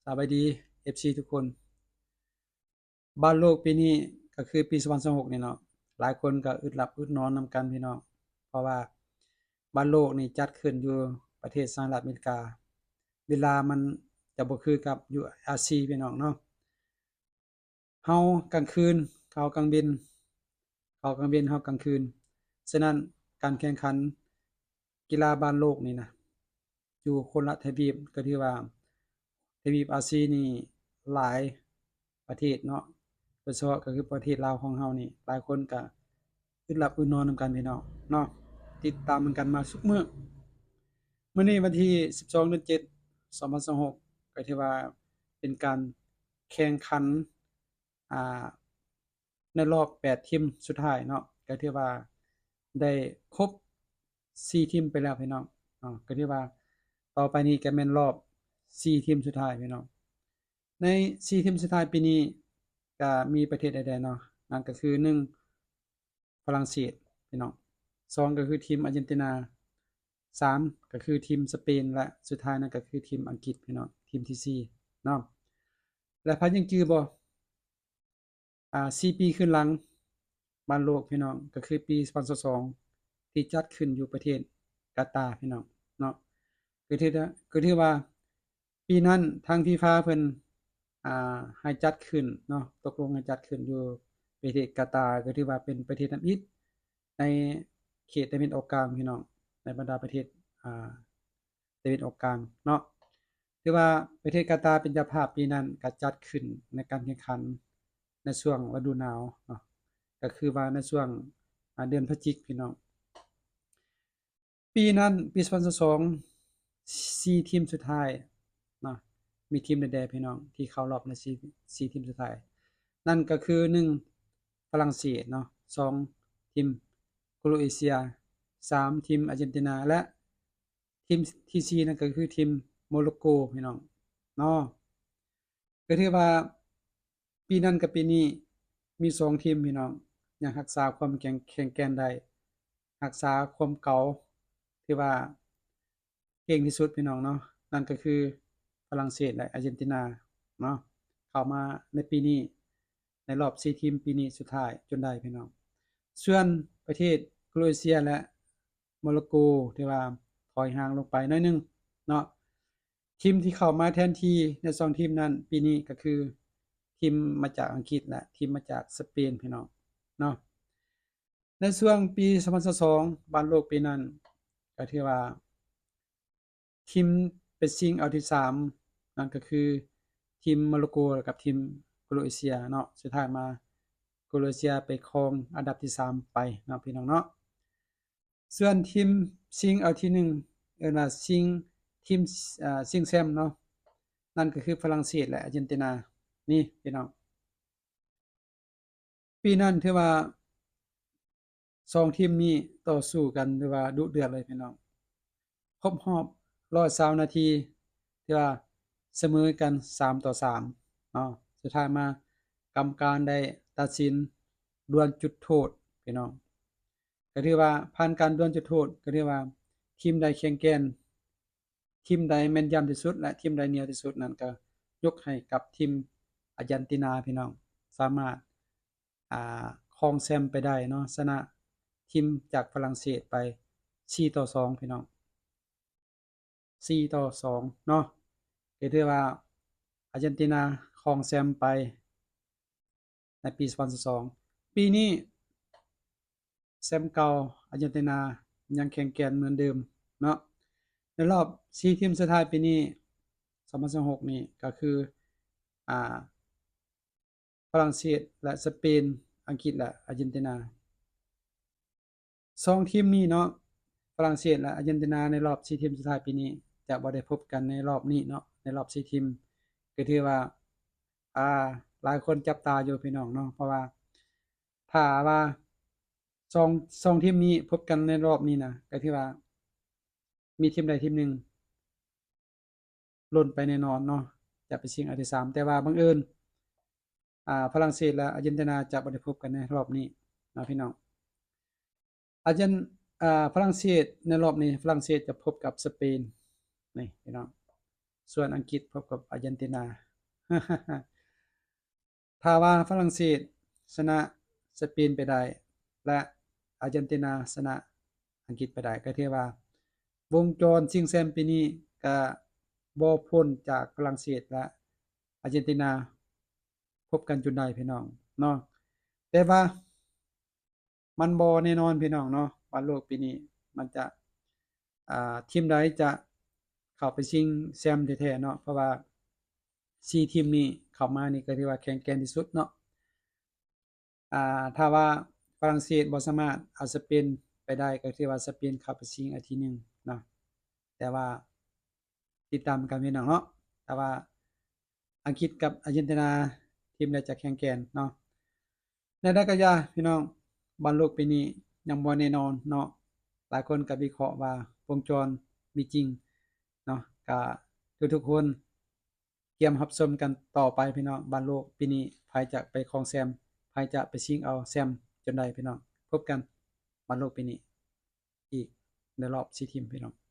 ສະບາຍດີ ເອັຟຊີ ທຸກຄົນ. ບານໂລກປີນີ້ກໍຄືປີສອງພັນຊາວຫົກນີ້ເນາະ, ຫຼາຍຄົນກໍອຶດຫຼັບອຶດນອນນຳກັນພີ່ນ້ອງ, ເພາະວ່າບານໂລກນີ້ຈັດຂຶ້ນຢູ່ປະເທດສະຫະລັດອາເມລິກາ. ເວລາມັນຈະບໍ່ຄືກັບຢູ່ອາຊີພີ່ນ້ອງເນາະ. ເຮົາກາງຄືນ ເຂົາກາງເວັນ, ເຂົາກາງເວັນ ເຮົາກາງຄືນ. ສະນັ້ນ ການແຂ່ງຂັນ ກິລາບານໂລກນີ້ນະ ຢູ່ຄົນລະທະວີບ ກໍຖືວ່າທະວີບອາຊີນີ້ຫຼາຍປະເທດເນາະ, ໂດຍສະເພາະກໍຄືປະເທດລາວຂອງເຮົານີ້ ຫຼາຍຄົນກໍອຶດຫຼັບອຶດນອນນຳກັນພີ່ນ້ອງເນາະ, ຕິດຕາມນຳກັນມາທຸກມື້. ມື້ນີ້ວັນທີສິບສອງ ເດືອນເຈັດ ສອງພັນຊາວຫົກ ກໍຖືວ່າເປັນການແຂ່ງຂັນ ອ່າ ໃນລອບແປດທີມສຸດທ້າຍເນາະ, ກໍຖືວ່າໄດ້ຄົບສີ່ທີມໄປແລ້ວພີ່ນ້ອງເນາະ, ກໍຖືວ່າຕໍ່ໄປນີ້ກໍແມ່ນລອບສີ່ທີມສຸດທ້າຍພີ່ນ້ອງ. ໃນສີ່ທີມສຸດທ້າຍປີນີ້ກໍມີປະເທດໃດໆເນາະ, ນັ້ນກໍຄື ໜຶ່ງ ຝຣັ່ງເສດພີ່ນ້ອງ, ສອງ ກໍຄືທີມອາເຈນຕິນາ, ສາມ ກໍຄືທີມສະເປນ ແລະ ສຸດທ້າຍນັ້ນກໍຄືທີມອັງກິດພີ່ນ້ອງ, ທີມທີສີ່ເນາະ. ແລະ ໃຜຍັງຈື່ບໍ່? ອ່າ ສີ່ປີຄືນຫຼັງ ບານໂລກພີ່ນ້ອງ ກໍຄືປີສອງພັນຊາວສອງ ທີ່ຈັດຂຶ້ນຢູ່ປະເທດກາຕາພີ່ນ້ອງເນາະ, ກໍຖື ກໍຖືວ່າ ປີນັ້ນທາງຟີຟາເພິ່ນ ອ່າ ໃຫ້ຈັດຂຶ້ນເນາະ, ຕົກລົງໃຫ້ຈັດຂຶ້ນຢູ່ປະເທດກາຕາ, ກໍຖືວ່າເປັນປະເທດທຳອິດໃນເຂດຕາເວັນອອກກາງພີ່ນ້ອງ, ໃນບັນດາປະເທດ ອ່າ ຕາເວັນອອກກາງເນາະ. ຖືວ່າປະເທດກາຕາເປັນເຈົ້າພາບ, ປີນັ້ນກໍຈັດຂຶ້ນໃນການແຂ່ງຂັນໃນຊ່ວງລະດູໜາວເນາະ, ກໍຄືວ່າໃນຊ່ວງ ອ່າ ເດືອນພະຈິກພີ່ນ້ອງ. ປີນັ້ນ ປີສອງພັນຊາວສອງ ສີ່ທີມສຸດທ້າຍເນາະ, ມີທີມໃດແດ່ພີ່ນ້ອງ ທີ່ເຂົ້າລອບໃນສີ່ ສີ່ທີມສຸດທ້າຍ? ນັ້ນກໍຄື ໜຶ່ງ ຝຣັ່ງເສດເນາະ, ສອງ ທີມໂຄຣເອເຊຍ, ສາມ ທີມອາເຈນຕິນາ ແລະ ທີມທີສີ່ນັ້ນກໍຄືທີມໂມໂຣໂກພີ່ນ້ອງເນາະ. ກໍຖືວ່າປີນັ້ນກັບປີນີ້ມີສອງທີມພີ່ນ້ອງ ຍັງຮັກສາຄວາມແຂງ ແຂງແກ່ນໄດ້, ຮັກສາຄວາມເກົ່າທີ່ວ່າເກັ່ງທີ່ສຸດພີ່ນ້ອງເນາະ, ນັ້ນກໍຄືຝຣັ່ງເສດ ແລະ ອາເຈນຕິນາເນາະ, ເຂົ້າມາໃນປີນີ້ ໃນລອບສີ່ທີມປີນີ້ສຸດທ້າຍຈົນໄດ້ພີ່ນ້ອງ. ສ່ວນປະເທດໂຄຣເອເຊຍ ແລະ ໂມໂຣໂກ ຖືວ່າຖອຍຫ່າງລົງໄປໜ້ອຍໜຶ່ງເນາະ. ທີມທີ່ເຂົ້າມາແທນທີ່ໃນສອງທີມນັ້ນ ປີນີ້ກໍຄືທີມມາຈາກອັງກິດ ແລະ ທີມມາຈາກສະເປນພີ່ນ້ອງເນາະ. ໃນຊ່ວງປີສອງພັນຊາວສອງ ບານໂລກປີນັ້ນ ກໍຖືວ່າທີມໄປຊິງເອົາທີສາມ ນັ້ນກໍຄືທີມໂມໂຣໂກ ແລະ ກັບທີມໂຄຣເອເຊຍເນາະ, ສຸດທ້າຍມາໂຄຣເອເຊຍໄປຄອງອັນດັບທີສາມໄປເນາະ ພີ່ນ້ອງເນາະ. ສ່ວນທີມຊິງເອົາທີໜຶ່ງ ເອີ້ນວ່າຊິງ ທີມ ເອີ ຊິງແຊມເນາະ, ນັ້ນກໍຄືຝຣັ່ງເສດ ແລະ ອາເຈນຕິນາ ນີ້ພີ່ນ້ອງ. ປີນັ້ນຖືວ່າສອງທີມນີ້ຕໍ່ສູ້ກັນ ຖືວ່າດຸເດືອດເລີຍພີ່ນ້ອງ, ຄົບຮອບຮ້ອຍຊາວນາທີ ຖືວ່າສະເໝີກັນສາມຕໍ່ສາມເນາະ. ສຸດທ້າຍມາກຳມະການໄດ້ຕັດສິນດວນຈຸດໂທດພີ່ນ້ອງ, ກໍຖືວ່າຜ່ານການດວນຈຸດໂທດ ກໍຖືວ່າທີມໃດແຂງແກ່ນ ທີມໃດແມ່ນຢຳທີ່ສຸດ ແລະ ທີມໃດໜຽວທີ່ສຸດນັ້ນ ກໍຍົກໃຫ້ກັບທີມອາເຈນຕິນາພີ່ນ້ອງ, ສາມາດ ອ່າ ຄອງແຊມໄປໄດ້ເນາະ, ຊະນະທີມຈາກຝຣັ່ງເສດໄປສີ່ຕໍ່ສອງພີ່ນ້ອງ, ສີ່ຕໍ່ສອງເນາະ. ກໍຖືວ່າອາເຈນຕິນາຄອງແຊມໄປໃນປີສອງພັນຊາວສອງ. ປີນີ້ແຊມເກົ່າອາເຈນຕິນາຍັງແຂງແກ່ນເໝືອນເດີມເນາະ. ໃນລອບສີ່ທີມສຸດທ້າຍປີນີ້ ສອງພັນຊາວຫົກນີ້ ກໍຄື ອ່າ ຝຣັ່ງເສດ ແລະ ສະເປນ, ອັງກິດ ແລະ ອາເຈນຕິນາ. ສອງທີມນີ້ເນາະ, ຝຣັ່ງເສດ ແລະ ອາເຈນຕິນາ ໃນລອບສີ່ທີມສຸດທ້າຍປີນີ້ ຈະບໍ່ໄດ້ພົບກັນໃນລອບນີ້ເນາະ, ໃນລອບສີ່ທີມ ກໍຖືວ່າ ອ່າ ຫຼາຍຄົນຈັບຕາຢູ່ພີ່ນ້ອງເນາະ, ເພາະວ່າຖ້າວ່າສອງ ສອງທີມນີ້ພົບກັນໃນລອບນີ້ນະ ກໍຖືວ່າມີທີມໃດທີມໜຶ່ງ ຫຼົ່ນໄປແນ່ນອນເນາະ, ຈະໄປຊິງອັນທີສາມ. ແຕ່ວ່າບັງເອີນ ອ່າ ຝຣັ່ງເສດ ແລະ ອາເຈນຕິນາ ຈະບໍ່ໄດ້ພົບກັນໃນລອບນີ້ເນາະ ພີ່ນ້ອງ. ອາເຈນ ອ່າ ຝຣັ່ງເສດ ໃນລອບນີ້ ຝຣັ່ງເສດຈະພົບກັບສະເປນ ນີ້ ພີ່ນ້ອງ. ສ່ວນອັງກິດພົບກັບອາເຈນຕິນາ. ຖ້າວ່າຝຣັ່ງເສດຊະນະສະເປນໄປໄດ້ ແລະ ອາເຈນຕິນາຊະນະອັງກິດໄປໄດ້ ກໍຖືວ່າວົງຈອນຊິງແຊມປີນີ້ກໍບໍ່ພົ້ນຈາກຝຣັ່ງເສດ ແລະ ອາເຈນຕິນາພົບກັນຈົນໄດ້ພີ່ນ້ອງເນາະ. ແຕ່ວ່າ ມັນບໍ່ແນ່ນອນພີ່ນ້ອງເນາະ ວ່າໂລກປີນີ້ມັນຈະ ອ່າ ທີມໃດຈະເຂົ້າໄປຊິງແຊມແທ້ໆເນາະ ເພາະວ່າສີ່ທີມນີ້ເຂົ້າມານີ້ກໍຖືວ່າແຂງແກ່ນທີ່ສຸດເນາະ. ອ່າ ຖ້າວ່າຝຣັ່ງເສດບໍ່ສາມາດເອົາສະເປນໄປໄດ້ ກໍຖືວ່າສະເປນເຂົ້າໄປຊິງອັນທີໜຶ່ງເນາະ. ແຕ່ວ່າຕິດຕາມກັນພີ່ນ້ອງເນາະ ແຕ່ວ່າອັງກິດກັບອາເຈນຕິນາ ທີມໃດຈະແຂງແກ່ນເນາະ. ແນວໃດກໍຢ່າພີ່ນ້ອງ ບອນໂລກປີນີ້ຍັງບໍ່ແນ່ນອນເນາະ. ຫຼາຍຄົນກໍວິເຄາະວ່າວົງຈອນມີຈິງເນາະ. ກໍທຸກໆຄົນກຽມຮັບຊົມກັນຕໍ່ໄປພີ່ນ້ອງ ບອນໂລກປີນີ້ ໃຜຈະໄປຄອງແຊມ ໃຜຈະໄປຊິງເອົາແຊມຈົນໄດ້ພີ່ນ້ອງ. ພົບກັນບອນໂລກປີນີ້ອີກໃນລອບສີ່ທີມພີ່ນ້ອງ.